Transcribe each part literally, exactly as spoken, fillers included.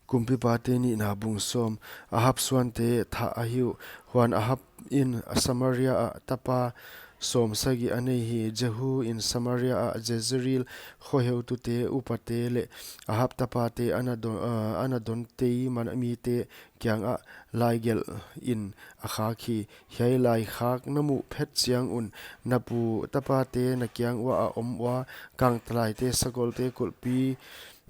Kumpipate Nihna bung sawm. Ahab suante thah ahi uh. Huan Ahab in Samaria ah tapa sawmsagih a nei hi. Jehu in Samaria ah Jezreel khoheutute upate leh Ahab tapate a na don, ah, a na don tei man mite kiangah laigelh in a khak hi. Hiai laikhak na muh phet chiang un, na pu tapate na kiang uah a om ua, kangtalaite, sakolte, kulhpi,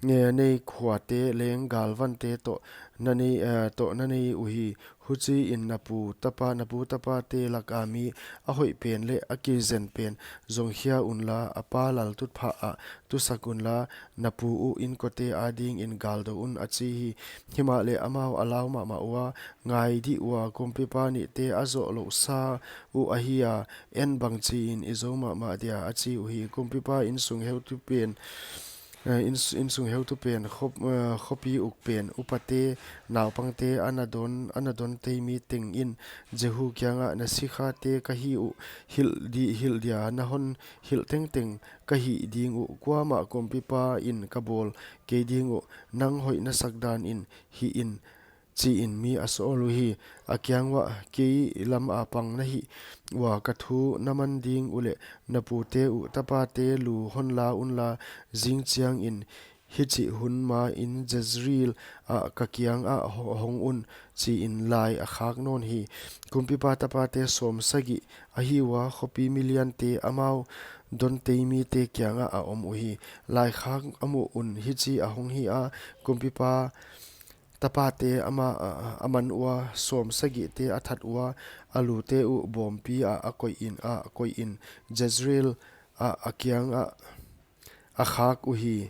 eh, nei khuate leng galvante toh na nei, eh, toh na nei uhi. Huchiin na pu tapa, na pu tapate laka mi a hoih pen leh a kizen pen zongkhia unla, a pa laltutphah ah tusak unla, na pu uh inkote adingin galdou un, a chi hi. Himahleh amau a lau mahmah ua, ngai dih ua, kumpipa nihte a zoh louhsa uh ahi a, en bangchiin i zou mahmah dia, a chi uhi. Kumpipa insung heutu pen, eh, ins-, insung heutu pen, khop-, eh, khopi uk pen, upate, naupangte, a na don, a na don tei mi tengin Jehu kiangah, na sikhate ka hi uh, hilh di, hilh dia na hon hilh tengteng ka hih ding uh, kuamah kumpipa in ka bawl kei ding uh, nang hoih na sak danin hih in, chiin mi a sawl uhi. A kiang uah, kei lam a pang na hih ua, ka thu na man ding uleh na pute uh tapate lu hon la unla, zing chiangin hichih hun main Jezreel ah ka kiangah ho-, hong un, chiin lai a khak nawn hi. Kumpipa tapate sawmsagih ahi ua, khopi miliante, amau don tei mite kiangah a om uhi. Laikhak a muh un hichi a hong hi a, kumpipa tapate ama, a, a man ua, sawmsagihte a that ua, a lute uh bawmpi ah a koihin, a koihin Jezreel ah a kiangah a khak uhi,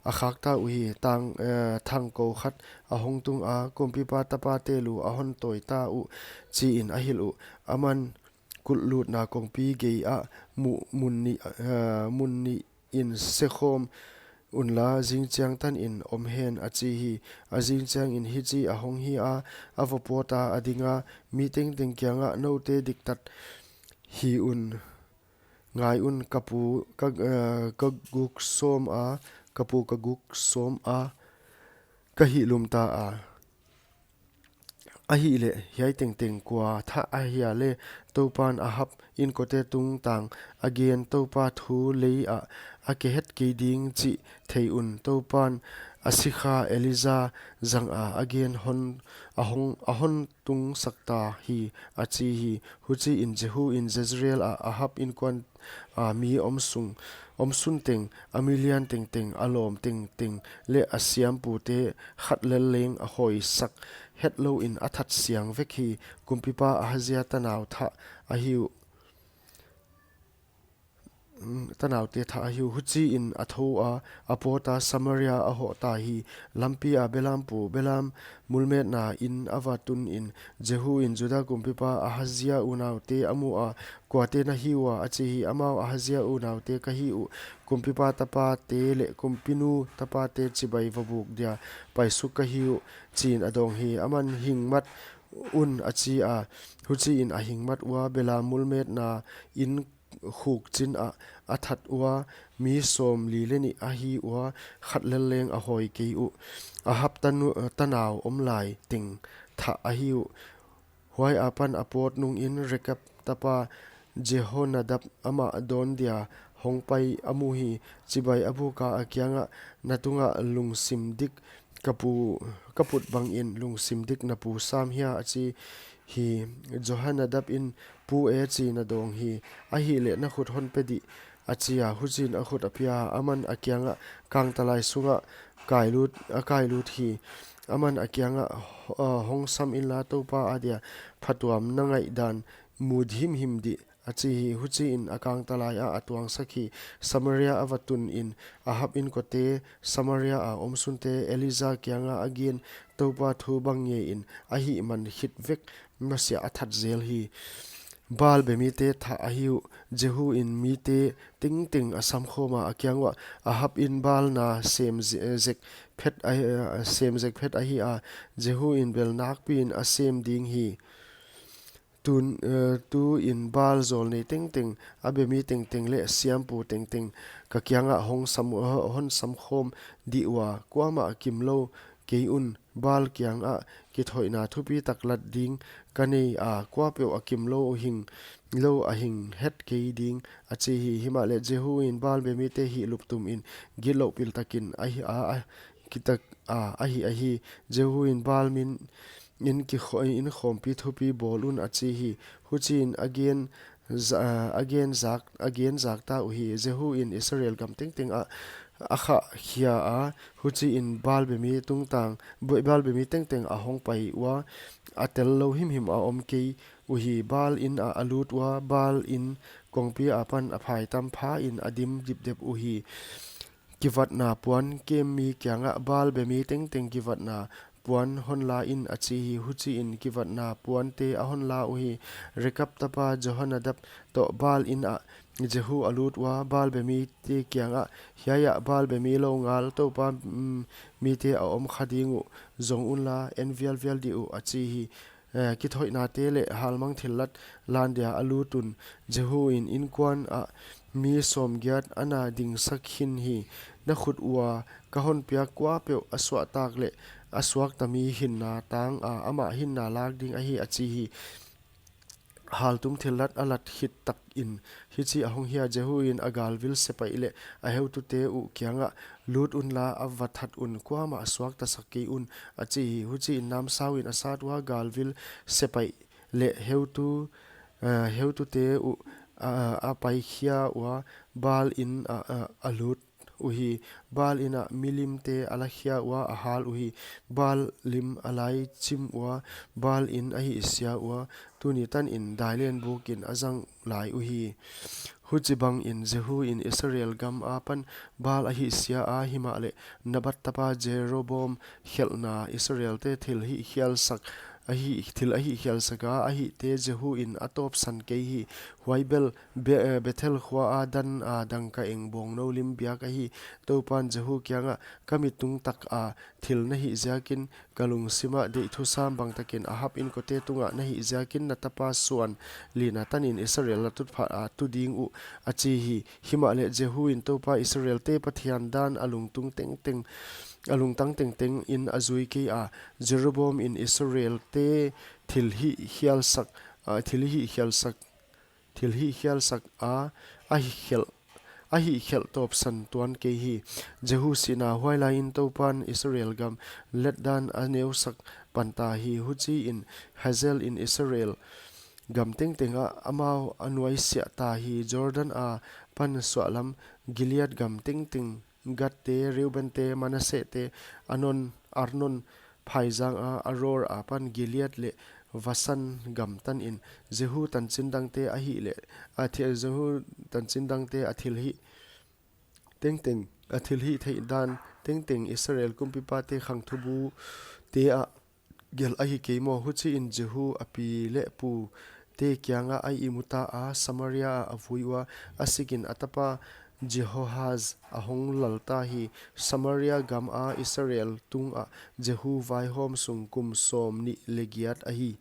a khakta uhi. Tang, eh, thangkou khat a hong tung a, kumpipa tapate lu a hon tawita uh, chiin a hilh uh. Aman kulhlutna kongpi gei ah mu-, mun nih, eh, mun nihin sekhawm unla, zingchiang tanin om hen, a chi hi. A zingchiangin hichi a hong hi a, a va pawta a dinga, mi tengteng kiangah, noute diktat hi un, ngai un, ka pu ka, eh, ka guk sawm a, ka pu ka guk sawm a, ka hih lumta a. Ahihleh hiai tengteng kua thah ahia leh? Toupan Ahab inkote tungtang a gen Toupa thu lei ah a kihet kei ding chih thei un, Toupan a sikha Elija zanga a gen hon, a hong, a hon tungsakta hi, a chi hi. Huchiin Jehu in Jezreel ah Ahab inkuan a mi omsung, omsun teng, a milian tengteng, a lawm tengteng leh a siampute khat lel leng a hawisak hetlouin a that siang vek hi. Kumpipa Ahazia tanau thah ahi uh, mm, tanaute thah ahi uh. Huchiin a thou a, a pawta Samaria a hohta hi. Lampi a belam pu, belam mulmetna in a va tunin, Jehu in Juda kumpipa Ahazia unaute a mu a, kuate na hi ua, a chi hi. Amau, Ahazia unaute ka hi uh, kumpipa tapate leh kumpinu tapate chibai va buk dia paisuk ka hi uh, chiin a dawng hi. Aman, hing mat un, a chi a. Huchiin a hing mat ua, belam mulmetna in khukchin ah a that ua, mi sawmli leh nih ahi ua, khat lel leng a hawi kei uh. Ahab tanu-, tanau omlai teng thah ahi uh. Huai apan a pawt nungin Rekab tapa Jehonadab amah dawn dia hong pai a mu hi. Chibai a buka, a kiangah, na tungah lungsim dik ka pu, ka put bangin lungsim dik na pu sam hia, a chi hi. Jehonadab in, pu e, chiin a dawng hi. Ahihleh na khut hon pe dih, a chi a. Huchiin a khut a pia a, aman a kiangah, kangtalai sungah kailut, a kailut hi. Aman a kiangah, ho-, ah, hong sam inla, Toupa adia phatuam na ngaihdan mut himhim dih, a chi hi. Huchiin a kangtalai ah a tuangsak hi. Samaria a va tunin, Ahab inkote, Samaria a omsunte, Elija kianga a gen Toupa thu bang ngeiin a hihman khit vek masiah a that zel hi. Baal bemite thah ahi uh. Jehu in mite tengteng a samkhawm a, a kiang uah, Ahab in Baal na sem ze-, zek phet ahi, sem zek phet ahi a, Jehu in bel nakpiin a sem ding hi. Tun, eh, tuin Baal zawlnei tengteng, a bemi tengteng leh siampu tengteng ka kiangah hong sam, hon samkhawm dih ua, kuamah kimlou kei un, Baal kiangah kithoihna thupitak lat ding ka nei a, kuapeuh a kimlou hing lou a hing het kei ding, a chi hi. Himahleh Jehu in Baal bemite hihlup tum in gitlouh piltakin a hih a, a, kitak a, a hih ahi. Jehu in Baal min in kikho-, in khawmpi thupi bawl un, a chi hi. Huchiin a gen za-, a gen zak, a gen zak ta uhi. Jehu in Israel gam tengteng ah a khahkhia a, huchiin Baal bemi tungtang, Baal bemi tengteng a hong pai ua, a tel lou himhim a om kei uhi. Baal in ah a lut ua, Baal in kongpi apan a phaitam pha in a dim dipdep uhi. Kivatna puan kem mi kiangah Baal bemi tengteng kivatna puan hon la in, a chi hi. Huchiin kivatna puante a hon la uhi. Rekab tapa Jehonadab toh Baal in ah Jehu a lut ua, Baal bemite kiangah, hiai ah Baal bemi lou ngal Toupa, mm, mite a om kha ding uh, zong unla, en vialvial dih uh, a chi hi. Eh, kithoihnate leh halmang thillat lan dia a lut un. Jehu in inkuan ah mi sawmgiat a na dingsak khin hi. Na khut ua ka hon piak kuapeuh a suahtak leh a suakta mi hinna tang a, amah hinna lak ding ahi, a chi hi. Haltum thillat a lat khit takin hichi a hong hi a, Jehu in a galvil sepaih leh a heutute uh kiangah, lut unla, a va that un, kuamah a suakta sak kei un, a chi hi. Huchiin namsau in a sat ua, galvil sepaih leh heutu, eh, heutute uh, a, a paikhia ua, Baal in ah, a, a lut uhi. Baal in ah milimte a lakhia ua, a hal uhi. Baal lim a laichim ua, Baal in a hihsia ua, tuni tanin dailen bukin a zang lai uhi. Huchibangin Jehu in Israel gam apan Baal a hihsia a, himahleh Nebat tapa Jeroboam khelhna Israelte thil hihkhialsak, a hih, thil a hihkhialsak a, a hihte Jehu in a tawpsan kei hi. Huai bel Be-, eh, Bethel khua a Dan a dangkaeng bawngnou lim biak ahi. Toupan Jehu kiangah, ka mit tungtak a thil na hih ziakin, ka lungsim ah deih thusam bangtakin Ahab inkote tungah na hih ziakin, na tapa suan lina tanin Israel a tutphah a tu ding uh, a chi hi. Himahleh Jehu in Toupa Israelte Pathian Dan a lungtung tengteng, a lungtang tengteng in a zui kei a, Jeroboam in Israelte thil hihkhialsak, ah, thil hihkhialsak, thil hihkhialsak a, a hihkhelh, a hihkhelh tawpsan tuan kei hi. Jehu sihna huailai in Toupan Israel gam let dan a neusak panta hi. Huchiin Hazael in Israel gam tengteng ah amau a nuaisiah ta hi. Jordan apan suahlam Gilead gam tengteng, Gadte, Reubente, Manassehte, Anon, Arnon phaizang a Aroer apan Gilead leh Basan gam tanin, Jehu tanchin dangte a hih leh, a thi-, Jehu tanchin dangte a thil hih tengteng, a thil hih theih dan tengteng Israel kumpipate khangthubute ah gelh ahi kei maw? Huchiin Jehu a pi leh pute kiangah a ihmu ta a, Samaria ah a vui ua, a sikin a tapa Jehoahaz a hong lal ta hi. Samaria gam a Israel tungah Jehu vaihawm sung kum sawmnih leh giat ahi.